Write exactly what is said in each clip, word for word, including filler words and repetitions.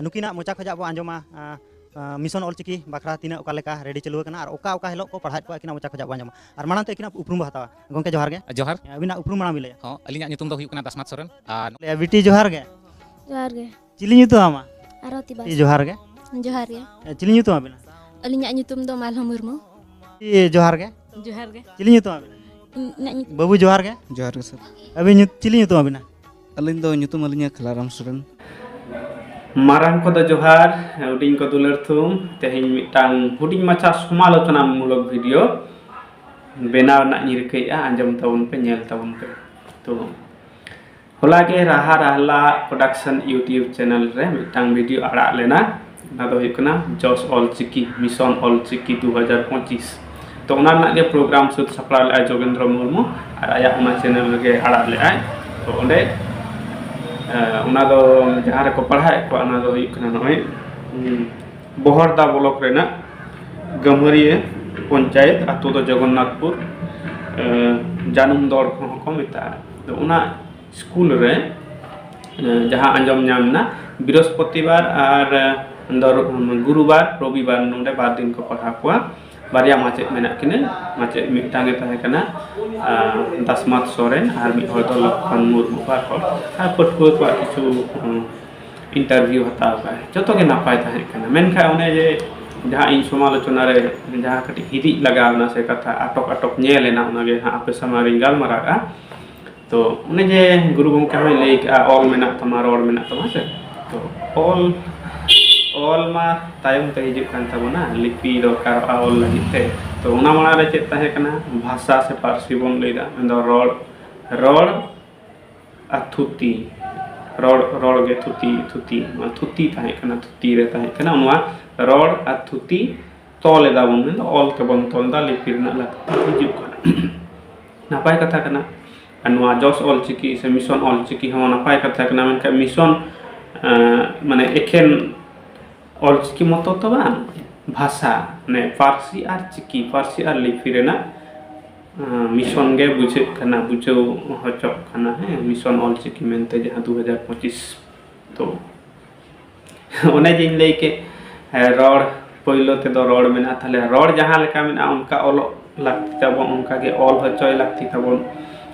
ᱱᱩᱠᱤᱱᱟᱜ ᱢᱚᱪᱟ ᱠᱷᱚᱱᱟᱜ ᱵᱚ ᱟᱸᱡᱚᱢᱟ, ᱟᱸ, ᱟᱸ, ᱢᱤᱥᱚᱱ ᱚᱞᱪᱤᱠᱤ ᱵᱟᱠᱷᱨᱟ ᱛᱤᱱᱟᱹᱜ ᱚᱠᱟ ᱞᱮᱠᱟ ᱨᱮᱰᱤ ᱪᱟᱹᱞᱩ ᱟᱠᱟᱱᱟ ᱟᱨ ᱚᱠᱟ ᱚᱠᱟ ᱦᱤᱞᱳᱜ ᱠᱚ ᱯᱟᱲᱦᱟᱣᱮᱫ ᱠᱚᱣᱟ, ᱟᱹᱠᱤᱱᱟᱜ ᱢᱚᱪᱟ ᱠᱷᱚᱱᱟᱜ ᱵᱚ ᱟᱸᱡᱚᱢᱟ᱾ ᱟᱨ ᱢᱟᱲᱟᱝ ᱛᱮ ᱟᱹᱠᱤᱱᱟᱜ ᱩᱯᱨᱩᱢ ᱵᱚ ᱦᱟᱛᱟᱣᱟ᱾ ᱜᱚᱢᱠᱮ, ᱡᱚᱦᱟᱨ ᱜᱮ᱾ ᱡᱚᱦᱟᱨ᱾ ᱟᱹᱵᱤᱱᱟᱜ ᱩᱯᱨᱩᱢ ᱢᱟᱲᱟᱝ ᱵᱤᱱ ᱞᱟᱹᱭᱟ᱾ ᱦᱚᱸ, ᱟᱹᱞᱤᱧᱟᱜ ᱧᱩᱛᱩᱢ ᱫᱚ ᱦᱩᱭᱩᱜ ᱠᱟᱱᱟ ᱫᱟᱥᱢᱟᱛ ᱥᱚᱨᱮᱱ᱾ ᱟᱨ ᱞᱟᱹᱭᱟ, ᱵᱤᱴᱤ, ᱡᱚᱦᱟᱨ ᱜᱮ᱾ ᱡᱚᱦᱟᱨ ᱜᱮ᱾ ᱪᱤᱞᱤ ᱧᱩᱛᱩᱢ ᱟᱢᱟᱜ? ᱟᱨᱚᱛᱤ ᱵᱟᱥᱠᱮ᱾ ᱵᱤᱴᱤ, ᱡᱚᱦᱟᱨ ᱜᱮ᱾ ᱡᱚᱦᱟᱨ ᱜᱮ᱾ ᱮ, ᱪᱤᱞᱤ ᱧᱩᱛᱩᱢ ᱟᱵᱤᱱᱟ? ᱟᱹᱞᱤᱧᱟᱜ ᱧᱩᱛᱩᱢ ᱫᱚ ᱢᱟᱞᱦᱟ ᱢᱩᱨᱢᱩ᱾ ᱵᱤᱴᱤ, ᱡᱚᱦᱟᱨ ᱜᱮ᱾ ᱡᱚᱦᱟᱨ ᱜᱮ᱾ ᱪᱤᱞᱤ ᱧᱩᱛᱩᱢ ᱟᱵᱤᱱᱟ? ᱤᱧᱟᱹᱜ ᱧᱩᱛᱩᱢ ᱵᱟᱹᱵᱩ, ᱡᱚᱦᱟᱨ ᱜᱮ᱾ ᱡᱚᱦᱟᱨ ᱜᱮ, ᱥᱟᱨ᱾ ᱟᱹᱵᱤᱱ ᱧᱩ-, ᱪᱤᱞᱤ ᱧᱩᱛᱩᱢ ᱟᱵᱤᱱᱟ? ᱟᱹᱞᱤᱧ ᱫᱚ ᱧᱩᱛᱩᱢ ᱟᱹᱞᱤᱧᱟᱜ ᱠᱷᱮᱞᱟᱨᱟᱢ ᱥᱚᱨᱮᱱ᱾ ᱢᱟᱨᱟᱝ ᱠᱚᱫᱚ ᱡᱚᱦᱟᱨ, ᱦᱩᱰᱤᱧ ᱠᱚ ᱫᱩᱞᱟᱹᱲ ᱛᱷᱩᱢ᱾ ᱛᱮᱦᱮᱧ ᱢᱤᱫᱴᱟᱝ ᱦᱩᱰᱤᱧ ᱢᱟᱪᱷᱟ ᱥᱚᱢᱟᱞᱳᱪᱚᱱᱟ ᱢᱩᱞᱚᱠ ᱵᱷᱤᱰᱤᱭᱳ ᱵᱮᱱᱟᱣ ᱨᱮᱱᱟᱜ ᱤᱧ ᱨᱤᱠᱟᱹᱭᱮᱫᱼᱟ᱾ ᱟᱸᱡᱚᱢ ᱛᱟᱵᱚᱱ ᱯᱮ, ᱧᱮᱞ ᱛᱟᱵᱚᱱ ᱯᱮ᱾ ᱛᱚ, ᱦᱚᱞᱟ ᱜᱮ ᱨᱟᱦᱟ ᱨᱟᱦᱞᱟ ᱯᱨᱚᱰᱟᱠᱥᱚᱱ YouTube ᱪᱮᱱᱮᱞ ᱨᱮ ᱢᱤᱫᱴᱟᱝ ᱵᱷᱤᱰᱤᱭᱳ ᱟᱲᱟᱜ ᱞᱮᱱᱟ᱾ ᱚᱱᱟ ᱫᱚ ᱦᱩᱭᱩᱜ ᱠᱟᱱᱟ ᱡᱚᱥ ᱚᱞᱪᱤᱠᱤ, ᱢᱤᱥᱚᱱ ᱚᱞᱪᱤᱠᱤ ᱫᱩ ᱦᱟᱡᱟᱨ ᱯᱚᱸᱪᱤᱥ᱾ ᱛᱚ, ᱚᱱᱟ ᱨᱮᱱᱟᱜ ᱜᱮ ᱯᱨᱳᱜᱨᱟᱢ ᱥᱟᱹᱛ ᱥᱟᱯᱲᱟᱣ ᱞᱮᱫᱼᱟᱭ ᱡᱳᱜᱮᱱᱫᱨᱚ ᱢᱩᱨᱢᱩ, ᱟᱨ ᱟᱭᱟᱜ ᱚᱱᱟ ᱪᱮᱱᱮᱞ ᱨᱮᱜᱮ ᱟᱲᱟᱜ ᱞᱮᱫᱼᱟᱭ᱾ ᱛᱚ, ᱚᱸᱰᱮ, ᱮ, ᱚᱱᱟ ᱫᱚ ᱡᱟᱦᱟᱸ ᱨᱮᱠᱚ ᱯᱟᱲᱦᱟᱣᱮᱫ ᱠᱚᱣᱟ, ᱚᱱᱟ ᱫᱚ ᱦᱩᱭᱩᱜ ᱠᱟᱱᱟ ᱱᱚᱜᱼᱚᱭ, ᱩᱢ, ᱵᱚᱦᱚᱲᱫᱟ ᱵᱞᱚᱠ ᱨᱮᱱᱟᱜ ᱜᱟᱹᱢᱟᱹᱨᱤᱭᱟᱹ ᱯᱚᱧᱪᱟᱭᱮᱛ, ᱟᱛᱳ ᱫᱚ ᱡᱚᱜᱚᱱᱱᱟᱛᱷᱯᱩᱨ, ᱮ, ᱡᱟᱹᱱᱩᱢ ᱫᱚᱲ ᱠᱚᱦᱚᱸ ᱠᱚ ᱢᱮᱛᱟᱜᱼᱟ᱾ ᱛᱚ, ᱚᱱᱟ ᱥᱠᱩᱞ ᱨᱮ, ᱮ, ᱡᱟᱦᱟᱸ ᱟᱸᱡᱚᱢ ᱧᱟᱢ ᱮᱱᱟ, ᱵᱨᱤᱦᱚᱥᱯᱚᱛᱤᱵᱟᱨ ᱟᱨ, ᱮ, ᱫᱚᱨ-, ᱜᱩᱨᱩᱵᱟᱨ, ᱨᱚᱵᱤᱵᱟᱨ ᱱᱚᱰᱮ ᱵᱟᱨ ᱫᱤᱱ ᱠᱚ ᱯᱟᱲᱦᱟᱣ ᱠᱚᱣᱟ᱾ ᱵᱟᱨᱭᱟ ᱢᱟᱪᱮᱫ ᱢᱮᱱᱟᱜ ᱠᱤᱱᱟᱹ, ᱢᱟᱪᱮᱫ ᱢᱤᱫᱴᱟᱝ ᱮ ᱛᱟᱦᱮᱸ ᱠᱟᱱᱟ, ᱟ, ᱫᱟᱥᱢᱟᱛ ᱥᱚᱨᱮᱱ, ᱟᱨ ᱢᱤᱫ ᱦᱚᱲ ᱫᱚ ᱞᱚᱠᱠᱷᱚᱱ ᱢᱩᱨᱢᱩ, ᱵᱟᱨ ᱦᱚᱲ᱾ ᱟᱨ ᱯᱟᱹᱴᱷᱩᱣᱟᱹ ᱠᱚᱣᱟᱜ ᱠᱤᱪᱷᱩ, ᱩᱸ, ᱤᱱᱴᱟᱨᱵᱷᱤᱭᱩ ᱦᱟᱛᱟᱣ ᱠᱟᱜᱼᱟ, ᱡᱚᱛᱚ ᱜᱮ ᱱᱟᱯᱟᱭ ᱛᱟᱦᱮᱸ ᱠᱟᱱᱟ᱾ ᱢᱮᱱᱠᱷᱟᱱ ᱚᱱᱮ ᱡᱮ ᱡᱟᱦᱟᱸ ᱤᱧ ᱥᱚᱢᱟᱞᱳᱪᱚᱱᱟ ᱨᱮ ᱡᱟᱦᱟᱸ ᱠᱟᱹᱴᱤᱡ ᱦᱤᱫᱤᱡ ᱞᱟᱜᱟᱣ ᱮᱱᱟ ᱥᱮ ᱠᱟᱛᱷᱟ ᱟᱴᱚᱠ ᱟᱴᱚᱠ ᱧᱮᱞ ᱮᱱᱟ, ᱚᱱᱟᱜᱮ ᱦᱟᱸᱜ ᱟᱯᱮ ᱥᱟᱢᱟᱝ ᱨᱤᱧ ᱜᱟᱞᱢᱟᱨᱟᱣᱮᱫᱼᱟ᱾ ᱛᱚ, ᱚᱱᱮ ᱡᱮ ᱜᱩᱨᱩ ᱜᱚᱢᱠᱮ ᱦᱚᱸᱭ ᱞᱟᱹᱭ ᱠᱟᱜᱼᱟ, "ᱚᱞ ᱢᱮᱱᱟᱜ ᱛᱟᱢᱟ, ᱨᱚᱲ ᱢᱮᱱᱟᱜ ᱛᱟᱢᱟ", ᱦᱮᱸ ᱥᱮ? ᱛᱚ, ᱚᱞ, ᱚᱞ ᱢᱟ ᱛᱟᱭᱚᱢ ᱛᱮ ᱦᱤᱡᱩᱜ ᱠᱟᱱ ᱛᱟᱵᱚᱱᱟ, ᱞᱤᱯᱤ ᱫᱚᱨᱠᱟᱨᱚᱜᱼᱟ ᱚᱞ ᱞᱟᱹᱜᱤᱫ ᱛᱮ᱾ ᱛᱚ, ᱚᱱᱟ ᱢᱟᱲᱟᱝ ᱨᱮ ᱪᱮᱫ ᱛᱟᱦᱮᱸ ᱠᱟᱱᱟ? ᱵᱷᱟᱥᱟ ᱥᱮ ᱯᱟᱹᱨᱥᱤ ᱵᱚᱱ ᱞᱟᱹᱭᱫᱟ, ᱢᱮᱱᱫᱚ ᱨᱚᱲ, ᱨᱚᱲ ᱟᱨ ᱛᱷᱩᱛᱤ, ᱨᱚᱲ, ᱨᱚᱲ ᱜᱮ ᱛᱷᱩᱛᱤ, ᱛᱷᱩᱛᱤ, ᱱᱚᱣᱟ ᱛᱷᱩᱛᱤ ᱛᱟᱦᱮᱸ ᱠᱟᱱᱟ, ᱛᱷᱩᱛᱤ ᱨᱮ ᱛᱟᱦᱮᱸ ᱠᱟᱱᱟ᱾ ᱱᱚᱣᱟ ᱨᱚᱲ ᱟᱨ ᱛᱷᱩᱛᱤ ᱛᱚᱞ ᱮᱫᱟ ᱵᱚᱱ, ᱢᱮᱱᱫᱚ ᱚᱞ ᱛᱮᱵᱚᱱ ᱛᱚᱞ ᱮᱫᱟ, ᱞᱤᱯᱤ ᱨᱮᱱᱟᱜ ᱞᱟᱹᱠᱛᱤ ᱦᱤᱡᱩᱜ ᱠᱟᱱᱟ᱾ ᱱᱟᱯᱟᱭ ᱠᱟᱛᱷᱟ ᱠᱟᱱᱟ᱾ ᱟᱨ ᱱᱚᱣᱟ ᱡᱚᱥ ᱚᱞᱪᱤᱠᱤ ᱥᱮ ᱢᱤᱥᱚᱱ ᱚᱞᱪᱤᱠᱤ ᱦᱚᱸ ᱱᱟᱯᱟᱭ ᱠᱟᱛᱷᱟ ᱠᱟᱱᱟ, ᱢᱮᱱᱠᱷᱟᱱ ᱢᱤᱥᱚᱱ, ᱮᱸ, ᱢᱟᱱᱮ ᱮᱠᱷᱮᱱ ᱚᱞᱪᱤᱠᱤ ᱢᱚᱛᱚ ᱛᱚ ᱵᱟᱝ, ᱵᱷᱟᱥᱟ, ᱢᱟᱱᱮ ᱯᱟᱹᱨᱥᱤ ᱟᱨ ᱪᱤᱠᱤ, ᱯᱟᱹᱨᱥᱤ ᱟᱨ ᱞᱤᱯᱤ ᱨᱮᱱᱟᱜ, ᱮᱸ, ᱢᱤᱥᱚᱱ ᱜᱮ ᱵᱩᱡᱷᱟᱹᱜ ᱠᱟᱱᱟ, ᱵᱩᱡᱷᱟᱹᱣ ᱦᱚᱪᱚᱜ ᱠᱟᱱᱟ, ᱦᱮᱸ, ᱢᱤᱥᱚᱱ ᱚᱞᱪᱤᱠᱤ ᱢᱮᱱᱛᱮ ᱡᱟᱦᱟᱸ ᱫᱩ ᱦᱟᱡᱟᱨ ᱯᱚᱸᱪᱤᱥ᱾ ᱛᱚ, ᱚᱱᱮ ᱡᱮᱧ ᱞᱟᱹᱭ ᱠᱮᱫ, ᱮ, ᱨᱚᱲ ᱯᱳᱭᱞᱳ ᱛᱮᱫᱚ ᱨᱚᱲ ᱢᱮᱱᱟᱜᱼᱟ, ᱛᱟᱦᱞᱮ ᱨᱚᱲ ᱡᱟᱦᱟᱸ ᱞᱮᱠᱟ ᱢᱮᱱᱟᱜᱼᱟ ᱚᱱᱠᱟ ᱚᱞᱚᱜ ᱞᱟᱹᱠᱛᱤ ᱛᱟᱵᱚᱱ, ᱚᱱᱠᱟᱜᱮ ᱚᱞ ᱦᱚᱪᱚᱭ ᱞᱟᱹᱠᱛᱤ ᱛᱟᱵᱚᱱ᱾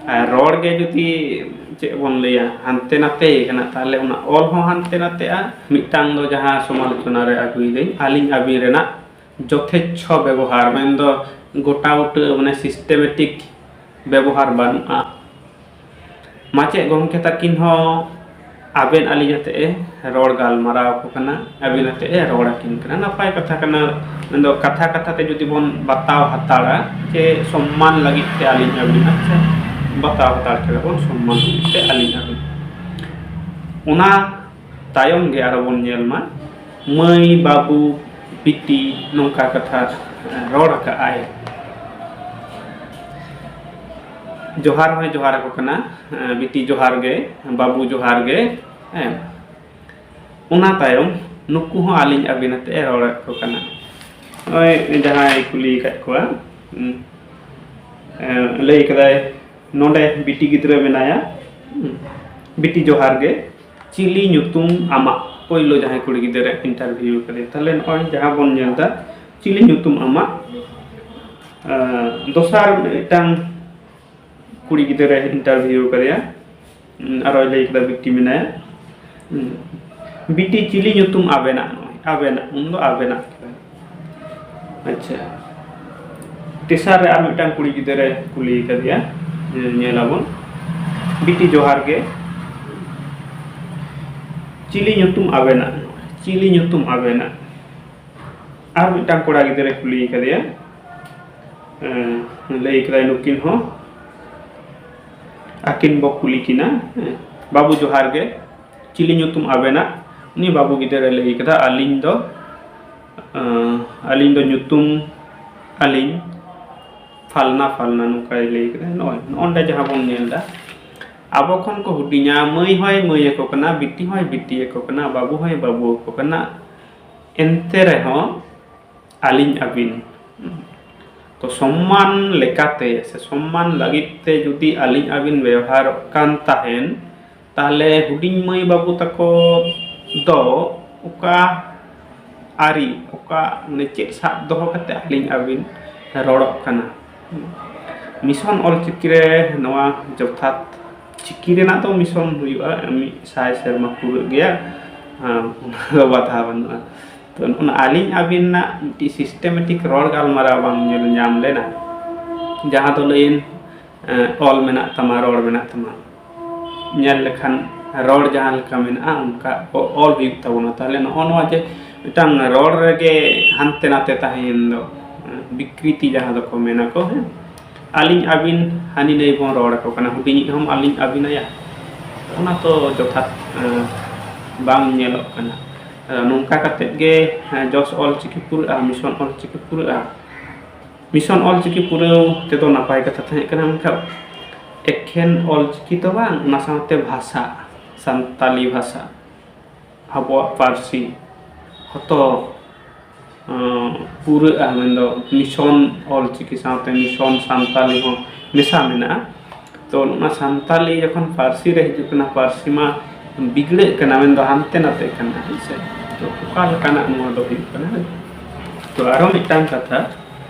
ᱟᱨ ᱨᱚᱲ ᱜᱮ ᱡᱩᱫᱤ, ᱪᱮᱫ ᱵᱚᱱ ᱞᱟᱹᱭᱟ, ᱦᱟᱱᱛᱮ ᱱᱟᱛᱮ ᱠᱟᱱᱟ, ᱛᱟᱦᱞᱮ ᱚᱱᱟ ᱚᱞ ᱦᱚᱸ ᱦᱟᱱᱛᱮ ᱱᱟᱛᱮᱜᱼᱟ᱾ ᱢᱤᱫᱴᱟᱝ ᱫᱚ ᱡᱟᱦᱟᱸ ᱥᱚᱢᱟᱞᱳᱪᱚᱱᱟ ᱨᱮ ᱟᱹᱜᱩᱭᱮᱫᱟᱹᱧ, ᱟᱹᱞᱤᱧ ᱟᱹᱵᱤᱱ ᱨᱮᱱᱟᱜ ᱡᱚᱛᱷᱮᱪᱪᱷᱚ ᱵᱮᱵᱚᱦᱟᱨ, ᱢᱮᱱᱫᱚ ᱜᱚᱴᱟ ᱩᱴᱟᱹ, ᱢᱟᱱᱮ systematic ᱵᱮᱵᱚᱦᱟᱨ ᱵᱟᱹᱱᱩᱜᱼᱟ᱾ ᱢᱟᱪᱮᱫ ᱜᱚᱢᱠᱮ ᱛᱟᱹᱠᱤᱱ ᱦᱚᱸ ᱟᱵᱮᱱ ᱟᱹᱞᱤᱧ ᱟᱛᱮ ᱮ ᱨᱚᱲ ᱜᱟᱞᱢᱟᱨᱟᱣ ᱟᱠᱚ ᱠᱟᱱᱟ, ᱟᱹᱵᱤᱱ ᱟᱛᱮ ᱮ ᱨᱚᱲ ᱟᱹᱠᱤᱱ ᱠᱟᱱᱟ᱾ ᱱᱟᱯᱟᱭ ᱠᱟᱛᱷᱟ ᱠᱟᱱᱟ᱾ ᱢᱮᱱᱫᱚ ᱠᱟᱛᱷᱟ ᱠᱟᱛᱷᱟ ᱛᱮ ᱡᱩᱫᱤ ᱵᱚᱱ ᱵᱟᱛᱟᱣ ᱦᱟᱛᱟᱲᱟ ᱡᱮ ᱥᱚᱢᱢᱟᱱ ᱞᱟᱹᱜᱤᱫ ᱛᱮ ᱟᱹᱞᱤᱧ ᱟᱹᱵᱤᱱ, ᱟᱪᱪᱷᱟ, ᱵᱟᱛᱟᱣ ᱦᱟᱛᱟᱲ ᱠᱮᱫᱟ ᱵᱚᱱ ᱥᱚᱢᱢᱟᱱ ᱞᱟᱹᱜᱤᱫ ᱛᱮ ᱟᱹᱞᱤᱧ ᱟᱹᱵᱤᱱ᱾ ᱚᱱᱟ ᱛᱟᱭᱚᱢ ᱜᱮ ᱟᱨᱚ ᱵᱚᱱ ᱧᱮᱞ ᱢᱟ, ᱢᱟᱹᱭ, ᱵᱟᱹᱵᱩ, ᱵᱤᱴᱤ, ᱱᱚᱝᱠᱟ ᱠᱟᱛᱷᱟ ᱨᱚᱲ ᱟᱠᱟᱫ ᱟᱭ᱾ ᱡᱚᱦᱟᱨ ᱦᱚᱸᱭ ᱡᱚᱦᱟᱨ ᱟᱠᱚ ᱠᱟᱱᱟ, ᱵᱤᱴᱤ ᱡᱚᱦᱟᱨ ᱜᱮ, ᱵᱟᱹᱵᱩ ᱡᱚᱦᱟᱨ ᱜᱮ, ᱦᱮᱸ᱾ ᱚᱱᱟ ᱛᱟᱭᱚᱢ ᱱᱩᱠᱩ ᱦᱚᱸ ᱟᱹᱞᱤᱧ ᱟᱹᱵᱤᱱ ᱟᱛᱮ ᱮ ᱨᱚᱲ ᱟᱠᱚ ᱠᱟᱱᱟ᱾ ᱱᱚᱜᱼᱚᱭ ᱡᱟᱦᱟᱸᱭ ᱠᱩᱞᱤ ᱟᱠᱟᱫ ᱠᱚᱣᱟ, ᱩᱸ, ᱮᱸ, ᱞᱟᱹᱭ ᱠᱟᱫᱟᱭ, ᱱᱚᱰᱮ ᱵᱤᱴᱤ ᱜᱤᱫᱽᱨᱟᱹ ᱢᱮᱱᱟᱭᱟ, ᱩᱸ, ᱵᱤᱴᱤ ᱡᱚᱦᱟᱨ ᱜᱮ, ᱪᱤᱞᱤ ᱧᱩᱛᱩᱢ ᱟᱢᱟᱜ? ᱯᱳᱭᱞᱳ ᱡᱟᱦᱟᱸᱭ ᱠᱩᱲᱤ ᱜᱤᱫᱽᱨᱟᱹ interview ᱠᱟᱫᱮᱭᱟ, ᱛᱟᱦᱞᱮ ᱱᱚᱜᱼᱚᱭ ᱡᱟᱦᱟᱸ ᱵᱚᱱ ᱧᱮᱞ ᱮᱫᱟ, ᱪᱤᱞᱤ ᱧᱩᱛᱩᱢ ᱟᱢᱟᱜ? ᱟᱸ, ᱫᱚᱥᱟᱨ ᱢᱤᱫᱴᱟᱝ ᱠᱩᱲᱤ ᱜᱤᱫᱽᱨᱟᱹ interview ᱠᱟᱫᱮᱭᱟ᱾ ᱩᱸ, ᱟᱨᱚᱭ ᱞᱟᱹᱭ ᱠᱮᱫᱟ, ᱵᱤᱴᱤ ᱢᱮᱱᱟᱭᱟ᱾ ᱩᱸ, ᱵᱤᱴᱤ, ᱪᱤᱞᱤ ᱧᱩᱛᱩᱢ ᱟᱵᱮᱱᱟᱜ? ᱱᱚᱜᱼᱚᱭ ᱟᱵᱮᱱᱟᱜ, ᱩᱱᱫᱚ ᱟᱵᱮᱱᱟᱜ ᱠᱮᱫᱟᱭ᱾ ᱟᱪᱪᱷᱟ, ᱛᱮᱥᱟᱨ ᱨᱮ ᱟᱨ ᱢᱤᱫᱴᱟᱝ ᱠᱩᱲᱤ ᱜᱤᱫᱽᱨᱟᱹᱭ ᱠᱩᱞᱤ ᱠᱟᱫᱮᱭᱟ, ᱧᱮ-, ᱧᱮᱞᱟᱵᱚᱱ, ᱵᱤᱴᱤ ᱡᱚᱦᱟᱨ ᱜᱮ, ᱪᱤᱞᱤ ᱧᱩᱛᱩᱢ ᱟᱵᱮᱱᱟᱜ? ᱪᱤᱞᱤ ᱧᱩᱛᱩᱢ ᱟᱵᱮᱱᱟᱜ? ᱟᱨ ᱢᱤᱫᱴᱟᱝ ᱠᱚᱲᱟ ᱜᱤᱫᱽᱨᱟᱹᱭ ᱠᱩᱞᱤ ᱠᱟᱫᱮᱭᱟ, ᱮᱸ, ᱞᱟᱹᱭ ᱠᱟᱫᱟᱭ ᱱᱩᱠᱤᱱ ᱦᱚᱸ, ᱟᱹᱠᱤᱱ ᱵᱚ ᱠᱩᱞᱤ ᱠᱤᱱᱟ, ᱦᱮᱸ, ᱵᱟᱹᱵᱩ ᱡᱚᱦᱟᱨ ᱜᱮ, ᱪᱤᱞᱤ ᱧᱩᱛᱩᱢ ᱟᱵᱮᱱᱟᱜ? ᱩᱱᱤ ᱵᱟᱹᱵᱩ ᱜᱤᱫᱽᱨᱟᱹᱭ ᱞᱟᱹᱭ ᱠᱟᱫᱟ, ᱟᱹᱞᱤᱧ ᱫᱚ, ᱮᱸ, ᱟᱹᱞᱤᱧ ᱫᱚ ᱧᱩᱛᱩᱢ ᱟᱹᱞᱤᱧ ᱯᱷᱟᱞᱱᱟ ᱯᱷᱟᱞᱱᱟ, ᱱᱚᱝᱠᱟᱭ ᱞᱟᱹᱭ ᱠᱟᱫᱟ᱾ ᱱᱚᱜᱼᱚᱭ ᱱᱚᱜᱼᱚ ᱱᱚᱰᱮ ᱡᱟᱦᱟᱸ ᱵᱚᱱ ᱧᱮᱞ ᱮᱫᱟ, ᱟᱵᱚ ᱠᱷᱚᱱ ᱠᱚ ᱦᱩᱰᱤᱧᱟ, ᱢᱟᱹᱭ ᱦᱚᱸᱭ ᱢᱟᱹᱭ ᱟᱠᱚ ᱠᱟᱱᱟ, ᱵᱤᱴᱤ ᱦᱚᱸᱭ ᱵᱤᱴᱤ ᱟᱠᱚ ᱠᱟᱱᱟ, ᱵᱟᱹᱵᱩ ᱦᱚᱸᱭ ᱵᱟᱹᱵᱩ ᱟᱠᱚ ᱠᱟᱱᱟ, ᱮᱱᱛᱮ ᱨᱮᱦᱚᱸ ᱟᱹᱞᱤᱧ ᱟᱹᱵᱤᱱ᱾ ᱛᱚ ᱥᱚᱢᱢᱟᱱ ᱞᱮᱠᱟᱛᱮ ᱥᱮ ᱥᱚᱢᱢᱟᱱ ᱞᱟᱹᱜᱤᱫ ᱛᱮ ᱡᱩᱫᱤ ᱟᱹᱞᱤᱧ ᱟᱹᱵᱤᱱ ᱵᱮᱣᱦᱟᱨᱚᱜ ᱠᱟᱱ ᱛᱟᱦᱮᱱ, ᱛᱟᱦᱞᱮ ᱦᱩᱰᱤᱧ ᱢᱟᱹᱭ ᱵᱟᱹᱵᱩ ᱛᱟᱠᱚ ᱫᱚ ᱚᱠᱟ ᱟᱹᱨᱤ, ᱚᱠᱟ ᱢᱟᱱᱮ ᱪᱮᱫ ᱥᱟᱵ ᱫᱚᱦᱚ ᱠᱟᱛᱮ ᱟᱹᱞᱤᱧ ᱟᱹᱵᱤᱱ ᱨᱚᱲᱚᱜ ᱠᱟᱱᱟ? ᱢᱤᱥᱚᱱ ᱚᱞᱪᱤᱠᱤ ᱨᱮ ᱱᱚᱣᱟ ᱡᱚᱛᱷᱟᱛ ᱪᱤᱠᱤ ᱨᱮᱱᱟᱜ ᱫᱚ ᱢᱤᱥᱚᱱ ᱦᱩᱭᱩᱜᱼᱟ, ᱢᱤᱫ ᱥᱟᱭ ᱥᱮᱨᱢᱟ ᱯᱩᱨᱟᱹᱜ ᱜᱮᱭᱟ, ᱟᱸ, ᱚᱱᱟ ᱫᱚ ᱵᱟᱫᱷᱟ ᱵᱟᱹᱱᱩᱜᱼᱟ᱾ ᱛᱚ, ᱚᱱᱟ ᱟᱹᱞᱤᱧ ᱟᱹᱵᱤᱱᱟᱜ ᱢᱤᱫᱴᱤᱡ systematic ᱨᱚᱲ ᱜᱟᱞᱢᱟᱨᱟᱣ ᱵᱟᱝ ᱧᱮᱞ ᱧᱟᱢ ᱞᱮᱱᱟ, ᱡᱟᱦᱟᱸ ᱫᱚ ᱞᱟᱹᱭᱮᱱ, ᱮᱸ, ᱚᱞ ᱢᱮᱱᱟᱜ ᱛᱟᱢᱟ, ᱨᱚᱲ ᱢᱮᱱᱟᱜ ᱛᱟᱢᱟ᱾ ᱧᱮᱞ ᱞᱮᱠᱷᱟᱱ ᱨᱚᱲ ᱡᱟᱦᱟᱸ ᱞᱮᱠᱟ ᱢᱮᱱᱟᱜᱼᱟ, ᱚᱱᱠᱟ ᱚ-, ᱚᱞ ᱦᱩᱭᱩᱜ ᱛᱟᱵᱚᱱᱟ᱾ ᱛᱟᱦᱚᱞᱮ ᱱᱚᱜᱼᱚ ᱱᱚᱣᱟ ᱡᱮ ᱢᱤᱫᱴᱟᱝ ᱨᱚᱲ ᱨᱮᱜᱮ ᱦᱟᱱᱛᱮ ᱱᱟᱛᱮ ᱛᱟᱦᱮᱸᱭᱮᱱ ᱫᱚ, ᱮᱸ, ᱵᱤᱠᱨᱤᱛᱤ ᱡᱟᱦᱟᱸ ᱫᱚᱠᱚ ᱢᱮᱱᱟ ᱠᱚ, ᱦᱮᱸ? ᱟᱹᱞᱤᱧ ᱟᱹᱵᱤᱱ ᱦᱟᱹᱱᱤ ᱱᱟᱹᱭ ᱵᱚᱱ ᱨᱚᱲ ᱟᱠᱚ ᱠᱟᱱᱟ, ᱦᱩᱰᱤᱧᱤᱡ ᱦᱚᱸᱢ ᱟᱹᱞᱤᱧ ᱟᱹᱵᱤᱱᱟᱭᱟ, ᱚᱱᱟ ᱛᱚ ᱡᱚᱛᱷᱟᱛ, ᱮᱸ, ᱵᱟᱝ ᱧᱮᱞᱚᱜ ᱠᱟᱱᱟ᱾ ᱮᱸ, ᱱᱚᱝᱠᱟ ᱠᱟᱛᱮᱫ ᱜᱮ, ᱮᱸ, ᱡᱚᱥ ᱚᱞ ᱪᱤᱠᱤ ᱯᱩᱨᱟᱹᱜᱼᱟ, ᱢᱤᱥᱚᱱ ᱚᱞ ᱪᱤᱠᱤ ᱯᱩᱨᱟᱹᱜᱼᱟ᱾ ᱢᱤᱥᱚᱱ ᱚᱞ ᱪᱤᱠᱤ ᱯᱩᱨᱟᱹᱣ ᱛᱮᱫᱚ ᱱᱟᱯᱟᱭ ᱠᱟᱛᱷᱟ ᱛᱟᱦᱮᱸ ᱠᱟᱱᱟ, ᱢᱮᱱᱠᱷᱟᱱ ᱮᱠᱷᱮᱱ ᱚᱞ ᱪᱤᱠᱤ ᱫᱚ ᱵᱟᱝ, ᱚᱱᱟ ᱥᱟᱶᱛᱮ ᱵᱷᱟᱥᱟ, ᱥᱟᱱᱛᱟᱞᱤ ᱵᱷᱟᱥᱟ, ᱟᱵᱚᱣᱟᱜ ᱯᱟᱹᱨᱥᱤ ᱦᱚᱛᱚ, ᱟᱸ, ᱯᱩᱨᱟᱹᱜᱼᱟ, ᱢᱮᱱᱫᱚ ᱢᱤᱥᱚᱱ ᱚᱞ ᱪᱤᱠᱤ ᱥᱟᱶᱛᱮ ᱢᱤᱥᱚᱱ ᱥᱟᱱᱛᱟᱞᱤ ᱦᱚᱸ ᱢᱮᱥᱟ ᱢᱮᱱᱟᱜᱼᱟ᱾ ᱛᱚ, ᱚᱱᱟ ᱥᱟᱱᱛᱟᱞᱤ ᱡᱚᱠᱷᱚᱱ ᱯᱟᱹᱨᱥᱤ ᱨᱮ ᱦᱤᱡᱩᱜ ᱠᱟᱱᱟ, ᱯᱟᱹᱨᱥᱤ ᱢᱟ ᱵᱤᱜᱽᱲᱟᱹᱜ ᱠᱟᱱᱟ, ᱢᱮᱱᱫᱚ ᱦᱟᱱᱛᱮ ᱱᱟᱛᱮᱜ ᱠᱟᱱᱟ, ᱦᱮᱸ ᱥᱮ? ᱛᱚ, ᱚᱠᱟ ᱞᱮᱠᱟᱱᱟᱜ ᱱᱚᱣᱟ ᱫᱚ ᱦᱩᱭᱩᱜ ᱠᱟᱱᱟ? ᱛᱚ, ᱟᱨᱚ ᱢᱤᱫᱴᱟᱝ ᱠᱟᱛᱷᱟ,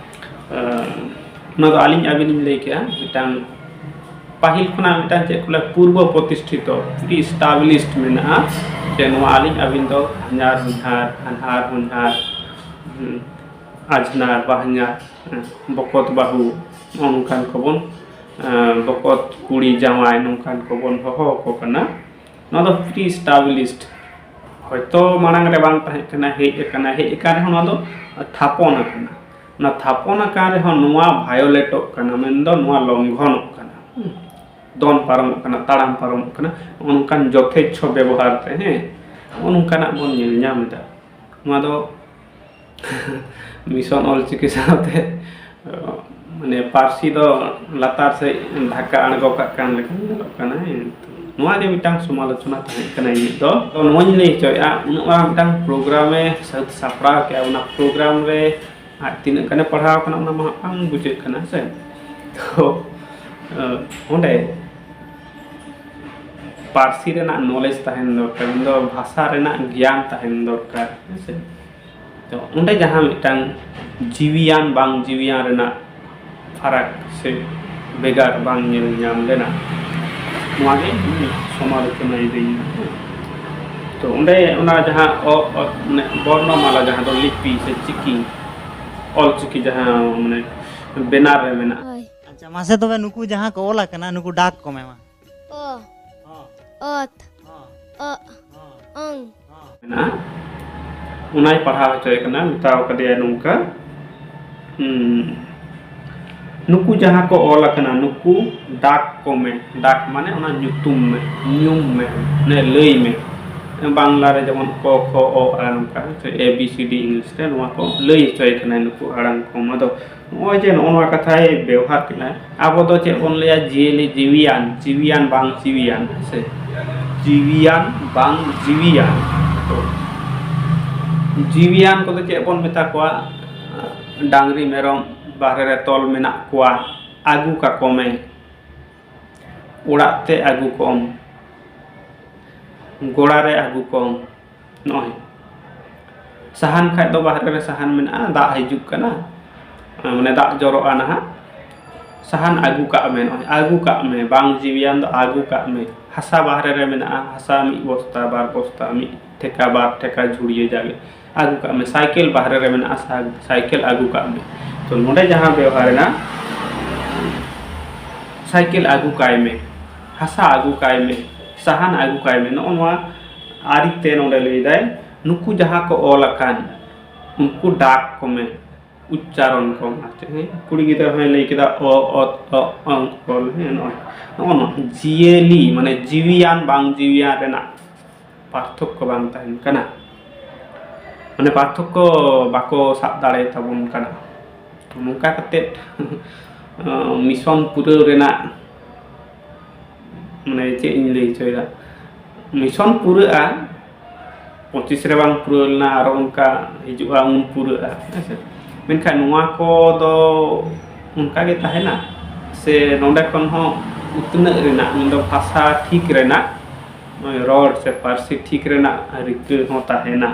ᱟᱸ, ᱚᱱᱟ ᱫᱚ ᱟᱹᱞᱤᱧ ᱟᱹᱵᱤᱱ ᱞᱤᱧ ᱞᱟᱹᱭ ᱠᱮᱜᱼᱟ, ᱢᱤᱫᱴᱟᱝ ᱯᱟᱹᱦᱤᱞ ᱠᱷᱚᱱᱟᱜ ᱢᱤᱫᱴᱟᱝ ᱪᱮᱫ ᱠᱚ ᱞᱟᱹᱭᱟ, ᱯᱩᱨᱵᱚ ᱯᱨᱚᱛᱤᱥᱴᱷᱤᱛᱚ, pre established ᱢᱮᱱᱟᱜᱼᱟ, ᱡᱮ ᱱᱚᱣᱟ ᱟᱹᱞᱤᱧ ᱟᱹᱵᱤᱱ ᱫᱚ ᱦᱟᱧᱟᱨ ᱦᱚᱧᱦᱟᱨ, ᱦᱟᱱᱦᱟᱨ ᱦᱚᱧᱦᱟᱨ, ᱦᱩᱸ, ᱟᱡᱷᱱᱟᱨ ᱵᱟᱦᱧᱟᱨ, ᱦᱩᱸ, ᱵᱚᱠᱚᱛ ᱵᱟᱹᱦᱩ, ᱱᱚᱜᱼᱚ ᱱᱚᱝᱠᱟᱱ ᱠᱚᱵᱚᱱ, ᱟᱸ, ᱵᱚᱠᱚᱛ ᱠᱩᱲᱤ ᱡᱟᱶᱟᱭ ᱱᱚᱝᱠᱟᱱ ᱠᱚᱵᱚᱱ ᱦᱚᱦᱚ ᱟᱠᱚ ᱠᱟᱱᱟ᱾ ᱱᱚᱣᱟ ᱫᱚ pre established, ᱦᱚᱭᱛᱚ ᱢᱟᱲᱟᱝ ᱨᱮ ᱵᱟᱝ ᱛᱟᱦᱮᱸ ᱠᱟᱱᱟ, ᱦᱮᱡ ᱟᱠᱟᱱᱟ, ᱦᱮᱡ ᱟᱠᱟᱱ ᱨᱮᱦᱚᱸ ᱱᱚᱣᱟ ᱫᱚ ᱛᱷᱟᱯᱚᱱ ᱟᱠᱟᱱᱟ᱾ ᱚᱱᱟ ᱛᱷᱟᱯᱚᱱ ᱟᱠᱟᱱ ᱨᱮᱦᱚᱸ ᱱᱚᱣᱟ ᱵᱷᱟᱭᱳᱞᱮᱴᱚᱜ ᱠᱟᱱᱟ, ᱢᱮᱱᱫᱚ ᱱᱚᱣᱟ ᱞᱚᱝᱜᱷᱚᱱᱚᱜ ᱠᱟᱱᱟ᱾ ᱦᱩᱸ᱾ ᱫᱚᱱ ᱯᱟᱨᱚᱢᱚᱜ ᱠᱟᱱᱟ, ᱛᱟᱲᱟᱢ ᱯᱟᱨᱚᱢᱚᱜ ᱠᱟᱱᱟ, ᱱᱚᱜᱼᱚ ᱱᱚᱝᱠᱟᱱ ᱡᱚᱛᱷᱮᱪᱪᱷᱚ ᱵᱮᱵᱚᱦᱟᱨ ᱛᱮ, ᱦᱮᱸ, ᱱᱚᱜᱼᱚ ᱱᱚᱝᱠᱟᱱᱟᱜ ᱵᱚᱱ ᱧᱮᱞ ᱧᱟᱢ ᱮᱫᱟ᱾ ᱱᱚᱣᱟ ᱫᱚ ᱢᱤᱥᱚᱱ ᱚᱞᱪᱤᱠᱤ ᱥᱟᱶᱛᱮ, ᱢᱟᱱᱮ, ᱯᱟᱹᱨᱥᱤ ᱫᱚ ᱞᱟᱛᱟᱨ ᱥᱮᱫ ᱫᱷᱟᱠᱟ ᱟᱬᱜᱚ ᱠᱟᱜ ᱠᱟᱱ ᱞᱮᱠᱟ ᱧᱮᱞᱚᱜ ᱠᱟᱱᱟ, ᱦᱮᱸ᱾ ᱱᱚᱣᱟ ᱜᱮ ᱢᱤᱫᱴᱟᱝ ᱥᱚᱢᱟᱞᱳᱪᱚᱱᱟ ᱛᱟᱦᱮᱸ ᱠᱟᱱᱟ ᱤᱧᱟᱹᱜ ᱫᱚ᱾ ᱛᱚ, ᱱᱚᱣᱟᱧ ᱞᱟᱹᱭ ᱦᱚᱪᱚᱭᱮᱫᱼᱟ, ᱩᱱᱟᱹᱜ ᱢᱟᱨᱟᱝ ᱢᱤᱫᱴᱟᱝ ᱯᱨᱳᱜᱨᱟᱢᱮ ᱥᱟᱹᱛ ᱥᱟᱯᱲᱟᱣ ᱠᱮᱜᱼᱟ, ᱚᱱᱟ ᱯᱨᱳᱜᱨᱟᱢ ᱨᱮ ᱟᱡ ᱛᱤᱱᱟᱹᱜ ᱜᱟᱱᱮ ᱯᱟᱲᱦᱟᱣ ᱠᱟᱱᱟ, ᱚᱱᱟ ᱢᱟ ᱦᱟᱸᱜ ᱵᱟᱝ ᱵᱩᱡᱷᱟᱹᱜ ᱠᱟᱱᱟ, ᱦᱮᱸ ᱥᱮ? ᱛᱚ, ᱚᱸᱰᱮ ᱯᱟᱹᱨᱥᱤ ᱨᱮᱱᱟᱜ ᱱᱚᱞᱮᱡᱽ ᱛᱟᱦᱮᱱ ᱫᱚᱨᱠᱟᱨ, ᱢᱮᱱᱫᱚ ᱵᱷᱟᱥᱟ ᱨᱮᱱᱟᱜ ᱜᱮᱭᱟᱱ ᱛᱟᱦᱮᱱ ᱫᱚᱨᱠᱟᱨ, ᱦᱮᱸ ᱥᱮ? ᱛᱚ ᱚᱸᱰᱮ ᱡᱟᱦᱟᱸ ᱢᱤᱫᱴᱟᱝ ᱡᱤᱣᱤᱭᱟᱱ ᱵᱟᱝ ᱡᱤᱣᱤᱭᱟᱱ ᱨᱮᱱᱟᱜ ᱯᱷᱟᱨᱟᱠ ᱥᱮ ᱵᱷᱮᱜᱟᱨ ᱵᱟᱝ ᱧᱮᱞ ᱧᱟᱢ ᱞᱮᱱᱟ, ᱱᱚᱣᱟ ᱜᱮ ᱤᱧ ᱥᱚᱢᱟᱞᱳᱪᱚᱱᱟ ᱭᱮᱫᱟᱹᱧ᱾ ᱛᱚ ᱚᱸᱰᱮ ᱚᱱᱟ ᱡᱟᱦᱟᱸ ᱚ, ᱚ, ᱢᱟᱱᱮ ᱵᱚᱨᱱᱚᱢᱟᱞᱟ, ᱡᱟᱦᱟᱸ ᱫᱚ ᱞᱤᱯᱤ ᱥᱮ ᱪᱤᱠᱤ, ᱚᱞ ᱪᱤᱠᱤ ᱡᱟᱦᱟᱸ ᱢᱟᱱᱮ ᱵᱮᱱᱟᱨ ᱨᱮ ᱢᱮᱱᱟᱜᱼᱟ᱾ ᱦᱳᱭ᱾ ᱟᱪᱪᱷᱟ, ᱢᱟᱥᱮ ᱛᱚᱵᱮ ᱱᱩᱠᱩ ᱡᱟᱦᱟᱸ ᱠᱚ ᱚᱞ ᱟᱠᱟᱱᱟ, ᱱᱩᱠᱩ ᱰᱟᱠ ᱠᱚ ᱢᱮ ᱢᱟ᱾ ᱚ, ᱦᱚᱸ, ᱚᱛ, ᱦᱚᱸ, ᱚᱜ, ᱦᱚᱸ, ᱚᱝ᱾ ᱦᱚᱸ᱾ ᱢᱮᱱᱟᱜᱼᱟ, ᱚᱱᱟᱭ ᱯᱟᱲᱦᱟᱣ ᱦᱚᱪᱚᱭᱮ ᱠᱟᱱᱟ, ᱢᱮᱛᱟᱣ ᱠᱟᱫᱮᱭᱟ ᱱᱚᱝᱠᱟ, ᱦᱩᱸ, ᱱᱩᱠᱩ ᱡᱟᱦᱟᱸ ᱠᱚ ᱚᱞ ᱟᱠᱟᱱᱟ, ᱱᱩᱠᱩ ᱰᱟᱠ ᱠᱚᱢᱮ᱾ ᱰᱟᱠ ᱢᱟᱱᱮ ᱚᱱᱟ ᱧᱩᱛᱩᱢ ᱢᱮ, ᱧᱩᱢ ᱢᱮ, ᱢᱟᱱᱮ ᱞᱟᱹᱭ ᱢᱮ᱾ ᱵᱟᱝᱞᱟ ᱨᱮ ᱡᱮᱢᱚᱱ ᱠᱚ, ᱠᱷᱚ, ᱚ, ᱟ, ᱱᱚᱝᱠᱟ, ᱥᱮ A B C D English ᱨᱮ ᱱᱚᱣᱟ ᱠᱚ ᱞᱟᱹᱭ ᱦᱚᱪᱚᱭᱮ ᱠᱟᱱᱟᱭ ᱱᱩᱠᱩ ᱟᱲᱟᱝ ᱠᱚᱢ᱾ ᱟᱫᱚ ᱱᱚᱜᱼᱚᱭ ᱡᱮ ᱱᱚᱜᱼᱚ ᱱᱚᱣᱟ ᱠᱟᱛᱷᱟᱭ ᱵᱮᱣᱦᱟᱨ ᱠᱮᱫᱟ, ᱟᱵᱚ ᱫᱚ ᱪᱮᱫ ᱵᱚᱱ ᱞᱟᱹᱭᱟ? ᱡᱤᱭᱟᱹᱞᱤ ᱡᱤᱣᱤᱭᱟᱱ, ᱡᱤᱣᱤᱭᱟᱱ ᱵᱟᱝ ᱡᱤᱣᱤᱭᱟᱱ, ᱦᱮᱸ ᱥᱮ? ᱡᱤᱣᱤᱭᱟᱱ ᱵᱟᱝ ᱡᱤᱣᱤᱭᱟᱱ᱾ ᱛᱚ, ᱡᱤᱣᱤᱭᱟᱱ ᱠᱚᱫᱚ ᱪᱮᱫ ᱵᱚᱱ ᱢᱮᱛᱟ ᱠᱚᱣᱟ? ᱰᱟᱝᱨᱤ ᱢᱮᱨᱚᱢ ᱵᱟᱦᱨᱮ ᱨᱮ ᱛᱚᱞ ᱢᱮᱱᱟᱜ ᱠᱚᱣᱟ, ᱟᱹᱜᱩ ᱠᱟᱠᱚ ᱢᱮ᱾ ᱚᱲᱟᱜ ᱛᱮ ᱟᱹᱜᱩ ᱠᱚᱢ, ᱜᱚᱲᱟ ᱨᱮ ᱟᱹᱜᱩ ᱠᱚᱢ᱾ ᱱᱚᱜᱼᱚᱭ ᱥᱟᱦᱟᱱ ᱠᱷᱟᱡ ᱫᱚ ᱵᱟᱦᱨᱮ ᱨᱮ ᱥᱟᱦᱟᱱ ᱢᱮᱱᱟᱜᱼᱟ, ᱫᱟᱜ ᱦᱤᱡᱩᱜ ᱠᱟᱱᱟ, ᱢᱟᱱᱮ ᱫᱟᱜ ᱡᱚᱨᱚᱜᱼᱟ ᱱᱟᱦᱟᱜ, ᱥᱟᱦᱟᱱ ᱟᱹᱜᱩ ᱠᱟᱜ ᱢᱮ᱾ ᱱᱚᱜᱼᱚᱭ ᱟᱹᱜᱩ ᱠᱟᱜ ᱢᱮ, ᱵᱟᱝ ᱡᱤᱣᱤᱭᱟᱱ ᱫᱚ ᱟᱹᱜᱩ ᱠᱟᱜ ᱢᱮ᱾ ᱦᱟᱥᱟ ᱵᱟᱦᱨᱮ ᱨᱮ ᱢᱮᱱᱟᱜᱼᱟ, ᱦᱟᱥᱟ ᱢᱤᱫ ᱵᱚᱥᱛᱟ, ᱵᱟᱨ ᱵᱚᱥᱛᱟ, ᱢᱤᱫ ᱴᱷᱮᱠᱟ, ᱵᱟᱨ ᱴᱷᱮᱠᱟ ᱡᱷᱩᱲᱤᱭᱟᱹ ᱡᱟᱜᱮ ᱟᱹᱜᱩ ᱠᱟᱜ ᱢᱮ᱾ ᱥᱟᱭᱠᱮᱞ ᱵᱟᱦᱨᱮ ᱨᱮ ᱢᱮᱱᱟᱜᱼᱟ, ᱥᱟ-, ᱥᱟᱭᱠᱮᱞ ᱟᱹᱜᱩ ᱠᱟᱜ ᱢᱮ᱾ ᱛᱚ ᱱᱚᱰᱮ ᱡᱟᱦᱟᱸ ᱵᱮᱣᱦᱟᱨ ᱮᱱᱟ, ᱥᱟᱭᱠᱮᱞ ᱟᱹᱜᱩ ᱠᱟᱭ ᱢᱮ, ᱦᱟᱥᱟ ᱟᱹᱜᱩ ᱠᱟᱭ ᱢᱮ, ᱥᱟᱦᱟᱱ ᱟᱹᱜᱩ ᱠᱟᱭ ᱢᱮ, ᱱᱚᱜᱼᱚ ᱱᱚᱣᱟ ᱟᱹᱨᱤᱛᱮ ᱱᱚᱰᱮ ᱞᱟᱹᱭᱫᱟᱭ, ᱱᱩᱠᱩ ᱡᱟᱦᱟᱸ ᱠᱚ ᱚᱞ ᱟᱠᱟᱱ, ᱩᱱᱠᱩ ᱰᱟᱠ ᱠᱚᱢᱮ, ᱩᱪᱪᱟᱨᱚᱱ ᱠᱚᱢ᱾ ᱟᱨ ᱪᱮᱫ, ᱦᱮᱸ, ᱠᱩᱲᱤ ᱜᱤᱫᱽᱨᱟᱹ ᱦᱚᱸᱭ ᱞᱟᱹᱭ ᱠᱮᱫᱟ ᱚ, ᱚᱛ, ᱚ, ᱚᱝ, ᱚᱞ, ᱦᱮᱸ, ᱱᱚᱜᱼᱚᱭ, ᱱᱚᱜᱼᱚ ᱱᱚᱣᱟ ᱡᱤᱭᱟᱹᱞᱤ, ᱢᱟᱱᱮ ᱡᱤᱣᱤᱭᱟᱱ ᱵᱟᱝ ᱡᱤᱣᱤᱭᱟᱱ ᱨᱮᱱᱟᱜ ᱯᱟᱨᱛᱷᱚᱠᱠᱚ ᱵᱟᱝ ᱛᱟᱦᱮᱱ ᱠᱟᱱᱟ, ᱢᱟᱱᱮ ᱯᱟᱨᱛᱷᱚᱠᱠᱚ ᱵᱟᱠᱚ ᱥᱟᱵ ᱫᱟᱲᱮᱭᱟᱛᱟᱵᱚᱱ ᱠᱟᱱᱟ᱾ ᱛᱚ ᱱᱚᱝᱠᱟ ᱠᱟᱛᱮᱫ ᱢᱤᱥᱚᱱ ᱯᱩᱨᱟᱹᱣ ᱨᱮᱱᱟᱜ, ᱢᱟᱱᱮ ᱪᱮᱫ ᱤᱧ ᱞᱟᱹᱭ ᱦᱚᱪᱚᱭᱮᱫᱟ, ᱢᱤᱥᱚᱱ ᱯᱩᱨᱟᱹᱜᱼᱟ, ᱯᱚᱸᱪᱤᱥ ᱨᱮ ᱵᱟᱝ ᱯᱩᱨᱟᱹᱣ ᱞᱮᱱᱟ, ᱟᱨᱚ ᱚᱱᱠᱟ ᱦᱤᱡᱩᱜᱼᱟ, ᱩᱱ ᱯᱩᱨᱟᱹᱜᱼᱟ, ᱦᱮᱸ ᱥᱮ? ᱢᱮᱱᱠᱷᱟᱱ ᱱᱚᱣᱟ ᱠᱚᱫᱚ ᱚᱱᱠᱟ ᱜᱮ ᱛᱟᱦᱮᱱᱟ ᱥᱮ ᱱᱚᱰᱮ ᱠᱷᱚᱱ ᱦᱚᱸ ᱩᱛᱱᱟᱹᱜ ᱨᱮᱱᱟᱜ, ᱢᱮᱱᱫᱚ ᱵᱷᱟᱥᱟ ᱴᱷᱤᱠ ᱨᱮᱱᱟᱜ ᱨᱚᱲ ᱥᱮ ᱯᱟᱹᱨᱥᱤ ᱴᱷᱤᱠ ᱨᱮᱱᱟᱜ ᱨᱤᱠᱟᱹ ᱦᱚᱸ ᱛᱟᱦᱮᱱᱟ᱾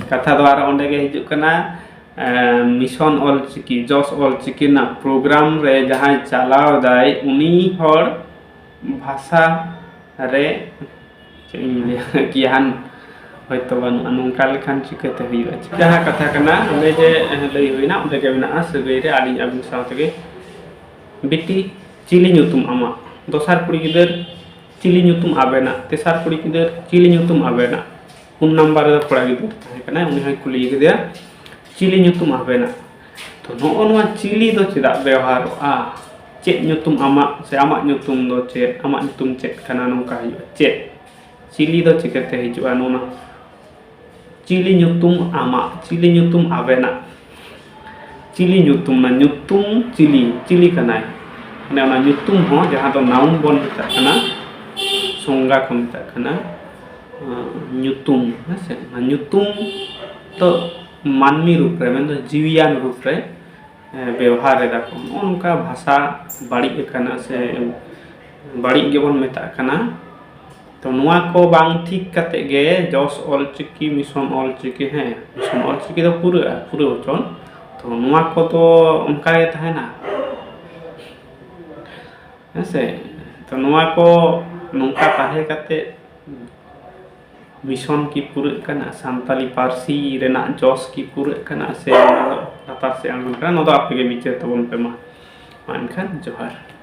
ᱠᱟᱛᱷᱟ ᱫᱚ ᱟᱨ ᱚᱸᱰᱮ ᱜᱮ ᱦᱤᱡᱩᱜ ᱠᱟᱱᱟ, ᱮᱸ, ᱢᱤᱥᱚᱱ ᱚᱞᱪᱤᱠᱤ, ᱡᱚᱥ ᱚᱞᱪᱤᱠᱤ ᱨᱮᱱᱟᱜ ᱯᱨᱳᱜᱨᱟᱢ ᱨᱮ ᱡᱟᱦᱟᱸᱭ ᱪᱟᱞᱟᱣ ᱫᱟᱭ, ᱩᱱᱤ ᱦᱚᱲ ᱵᱷᱟᱥᱟ ᱨᱮ ᱪᱮᱫ ᱤᱧ ᱞᱟᱹᱭᱟ, ᱜᱮᱭᱟᱱ ᱦᱚᱭᱛᱳ ᱵᱟᱹᱱᱩᱜᱼᱟ, ᱱᱚᱝᱠᱟ ᱞᱮᱠᱷᱟᱱ ᱪᱤᱠᱟᱹᱛᱮ ᱦᱩᱭᱩᱜᱼᱟ? ᱡᱟᱦᱟᱸ ᱠᱟᱛᱷᱟ ᱠᱟᱱᱟ, ᱚᱸᱰᱮ ᱡᱮ ᱞᱟᱹᱭ ᱦᱩᱭᱱᱟ, ᱚᱸᱰᱮ ᱜᱮ ᱢᱮᱱᱟᱜᱼᱟ, ᱥᱟᱹᱜᱟᱹᱭ ᱨᱮ ᱟᱹᱞᱤᱧ ᱟᱹᱵᱤᱱ ᱥᱟᱶ ᱛᱮᱜᱮ᱾ ᱵᱤᱴᱤ, ᱪᱤᱞᱤ ᱧᱩᱛᱩᱢ ᱟᱢᱟᱜ? ᱫᱚᱥᱟᱨ ᱠᱩᱲᱤ ᱜᱤᱫᱟᱹᱨ, ᱪᱤᱞᱤ ᱧᱩᱛᱩᱢ ᱟᱵᱮᱱᱟᱜ? ᱛᱮᱥᱟᱨ ᱠᱩᱲᱤ ᱜᱤᱫᱟᱹᱨ, ᱪᱤᱞᱤ ᱧᱩᱛᱩᱢ ᱟᱵᱮᱱᱟᱜ? ᱯᱩᱱ ᱱᱟᱢᱵᱟᱨ ᱨᱮᱫᱚ ᱠᱚᱲᱟ ᱜᱤᱫᱟᱹᱨ ᱛᱟᱦᱮᱸ ᱠᱟᱱᱟᱭ, ᱩᱱᱤ ᱦᱚᱸᱭ ᱠᱩᱞᱤ ᱠᱮᱫᱮᱭᱟ, ᱪᱤᱞᱤ ᱧᱩᱛᱩᱢ ᱟᱵᱮᱱᱟᱜ? ᱛᱚ, ᱱᱚᱜᱼᱚ ᱱᱚᱣᱟ ᱪᱤᱞᱤ ᱫᱚ ᱪᱮᱫᱟᱜ ᱵᱮᱣᱦᱟᱨᱚᱜᱼᱟ? ᱪᱮᱫ ᱧᱩᱛᱩᱢ ᱟᱢᱟᱜ, ᱥᱮ ᱟᱢᱟᱜ ᱧᱩᱛᱩᱢ ᱫᱚ ᱪᱮᱫ? ᱟᱢᱟᱜ ᱧᱩᱛᱩᱢ ᱪᱮᱫ ᱠᱟᱱᱟ? ᱱᱚᱝᱠᱟ ᱦᱩᱭᱩᱜᱼᱟ᱾ ᱪᱮᱫ? ᱪᱤᱞᱤ ᱫᱚ ᱪᱤᱠᱟᱹᱛᱮ ᱦᱤᱡᱩᱜᱼᱟ? ᱱᱚᱣᱟ ᱪᱤᱞᱤ ᱧᱩᱛᱩᱢ ᱟᱢᱟᱜ, ᱪᱤᱞᱤ ᱧᱩᱛᱩᱢ ᱟᱵᱮᱱᱟᱜ? ᱪᱤᱞᱤ ᱧᱩᱛᱩᱢ, ᱚᱱᱟ ᱧᱩᱛᱩᱢ ᱪᱤᱞᱤ, ᱪᱤᱞᱤ ᱠᱟᱱᱟᱭ? ᱢᱟᱱᱮ ᱚᱱᱟ ᱧᱩᱛᱩᱢ ᱦᱚᱸ ᱡᱟᱦᱟᱸ ᱫᱚ ᱱᱟᱣᱩᱱ ᱵᱚᱱ ᱢᱮᱛᱟᱜ ᱠᱟᱱᱟ, ᱥᱚᱝᱜᱟ ᱠᱚ ᱢᱮᱛᱟᱜ ᱠᱟᱱᱟ, ᱟᱸ, ᱧᱩᱛᱩᱢ, ᱦᱮᱸ ᱥᱮ? ᱚᱱᱟ ᱧᱩᱛᱩᱢ ᱫᱚ ᱢᱟᱹᱱᱢᱤ ᱨᱩᱯ ᱨᱮ, ᱢᱮᱱᱫᱚ ᱡᱤᱣᱤᱭᱟᱱ ᱨᱩᱯ ᱨᱮ, ᱮᱸ, ᱵᱮᱣᱦᱟᱨ ᱮᱫᱟ ᱠᱚ᱾ ᱱᱚᱜᱼᱚ ᱱᱚᱝᱠᱟ ᱵᱷᱟᱥᱟ ᱵᱟᱹᱲᱤᱡ ᱟᱠᱟᱱᱟ ᱥᱮ ᱵᱟᱹᱲᱤᱡ ᱜᱮᱵᱚᱱ ᱢᱮᱛᱟᱜ ᱠᱟᱱᱟ᱾ ᱛᱚ, ᱱᱚᱣᱟ ᱠᱚ ᱵᱟᱝ ᱴᱷᱤᱠ ᱠᱟᱛᱮ ᱜᱮ ᱡᱚᱥ ᱚᱞᱪᱤᱠᱤ, ᱢᱤᱥᱚᱱ ᱚᱞᱪᱤᱠᱤ, ᱦᱮᱸ, ᱢᱤᱥᱚᱱ ᱚᱞᱪᱤᱠᱤ ᱫᱚ ᱯᱩᱨᱟᱹᱜᱼᱟ, ᱯᱩᱨᱟᱹ ᱦᱚᱪᱚᱱ᱾ ᱛᱚ, ᱱᱚᱣᱟ ᱠᱚᱫᱚ ᱚᱱᱠᱟ ᱜᱮ ᱛᱟᱦᱮᱱᱟ, ᱦᱮᱸ ᱥᱮ? ᱛᱚ, ᱱᱚᱣᱟ ᱠᱚ ᱱᱚᱝᱠᱟ ᱛᱟᱦᱮᱸ ᱠᱟᱛᱮ ᱢᱤᱥᱚᱱ ᱠᱤ ᱯᱩᱨᱟᱹᱜ ᱠᱟᱱᱟ? ᱥᱟᱱᱛᱟᱞᱤ ᱯᱟᱹᱨᱥᱤ ᱨᱮᱱᱟᱜ ᱡᱚᱥ ᱠᱤ ᱯᱩᱨᱟᱹᱜ ᱠᱟᱱᱟ ᱥᱮ ᱞᱟᱛᱟᱨ ᱥᱮᱫ ᱟᱬᱜᱚᱱ ᱠᱟᱱᱟ? ᱱᱚᱣᱟ ᱫᱚ ᱟᱯᱮ ᱜᱮ ᱵᱤᱪᱟᱹᱨ ᱛᱟᱵᱚᱱ ᱯᱮ ᱢᱟ᱾ ᱢᱟ ᱮᱱᱠᱷᱟᱱ ᱡᱚᱦᱟᱨ᱾